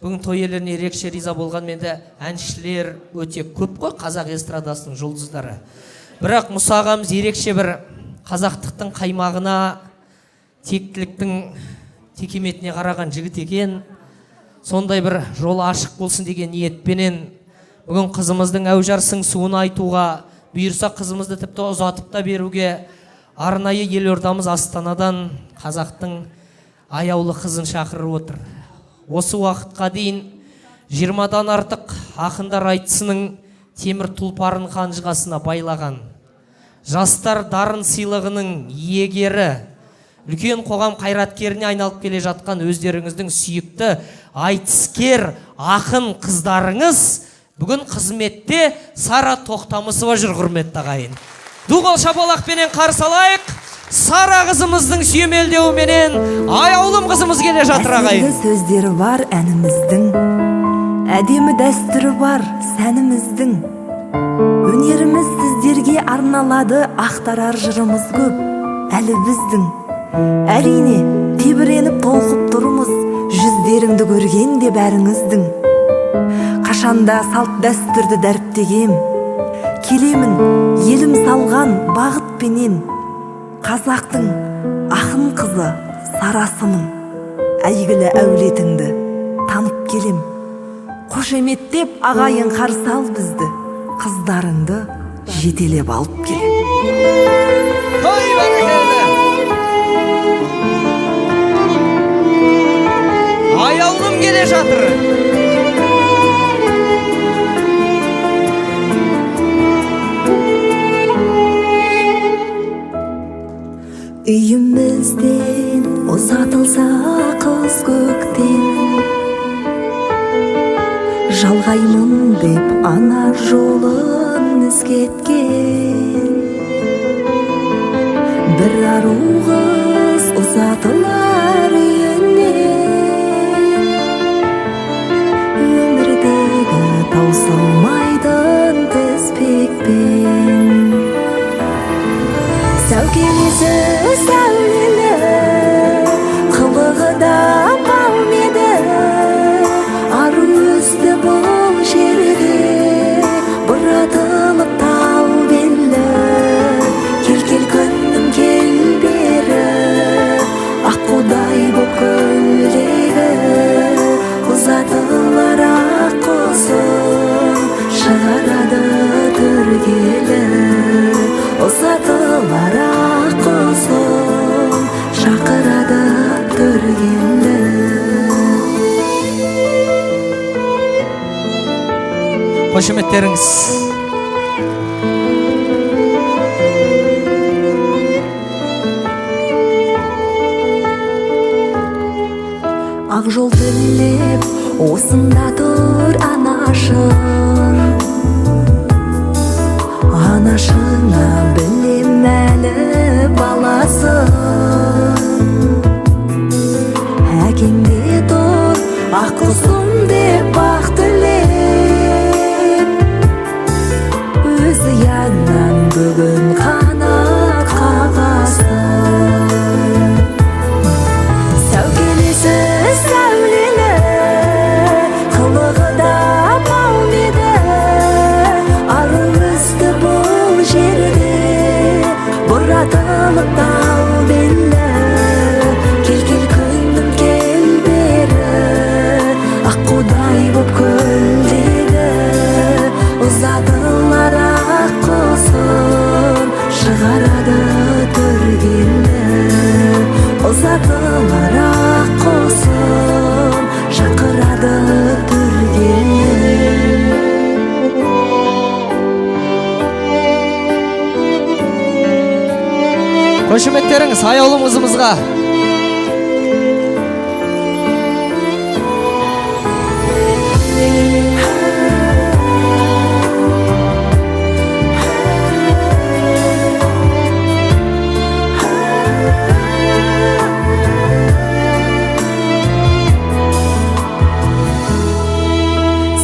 Бүгін той иелеріне ерекше риза болғанмен де әншілер өте көп қой, қазақ эстрадасының жұлдыздары. Бірақ Мұса ағамыз ерекше бір қазақтықтың қаймағына, тектіліктің текеметіне қараған жігіт екен. Сондай бір жолы ашық болсын деген ниетпенен бүгін қызымыздың әужар сыңсуын айтуға, бұйырса қызымызды тіпті ұзатып та беруге арнайы елордамыз Астанадан қазақтың аяулы қызын шақырып отыр. Осы уақытқа дейін 20-дан артық ақындар айтысының темір тұлпарын қанжығасына байлаған, жастар дарын сыйлығының иегері, үлкен қоғам қайраткеріне айналып келе жатқан өздеріңіздің сүйікті айтыскер ақын қыздарыңыз бүгін қызметте Сара Тоқтамысова жүр, құрметті ағайын. Ду қол шапалақпенен қарсы алайық. Сара қызымыздың сүйемелдеуіменен аяулым қызымыз келе жатыр, ағайын. Әсерлі сөздері бар әніміздің, әдемі дәстүрі бар сәніміздің. Өнеріміз сіздерге арналады, ақтарар жырымыз көп әлі біздің. Әрине, тебіреніп толқып тұрмыз, жүздеріңді көргенде бәріңіздің. Қашанда салт дәстүрді дәріптегем, келемін елім салған бағытпенен. Қазақтың ақын қызы Сарасымын, әйгілі әулетіңді танып келем. Қошеметтеп ағайын қарсы ал бізді, қыздарыңды жетелеп алып келем. Той бәрекелді! Аяулым келе жатыр. Үйімізден ұзатылса қыз көктем, жалғаймын деп ана жолын ізгеткен. Бір ару қыз ұзатылар үйінен, өмірдегі таусылмайтын тізбекпен. Сәукелесі сәулелі, қылығы да балмеді, ару өсті бұл жерде, бұратылып тал белі. Кел, кел күнім, кел бері, аққудай боп көлдегі, ұзатылар ақ құсым, шығарады төргелі. Ұзатылар ақ құсым, шақырады төргелі. Қошеметтеріңіз. Ақ жол тілеп осында тұр анашым, анашыңа білем әлі баласын. Әкеңде тұр ақ құсым деп бақ тілеп, өз ұяңнан бүгін қанат қағасың. Сәукелесі сәулелі, қылығы да балмеді, ару өсті бұл жерде, бұратылып тал белі. Кел, кел күнім, кел бері, аққудай боп көлдегі, ұзатылар ақ құсым, шығарады төргелі. Ұзатылар ақ құсым, шақырады төргелі. Қошеметтеріңіз аяулым қызымызға.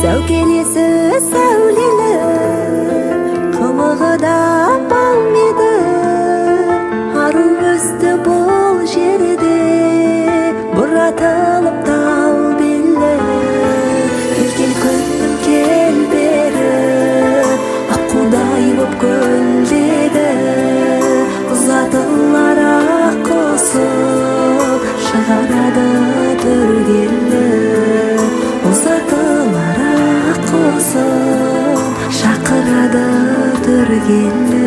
Сәукелесі сәулелі, қылығы да балмеді, ару өсті бұл жерде, бұратылып тал белі. Қазылар алқасын шақырады төргелі.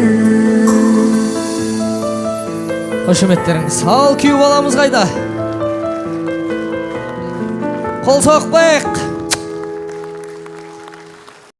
Қошеметтеріңіз. Ал күйеу баламыз қайда? Қол соқпайық.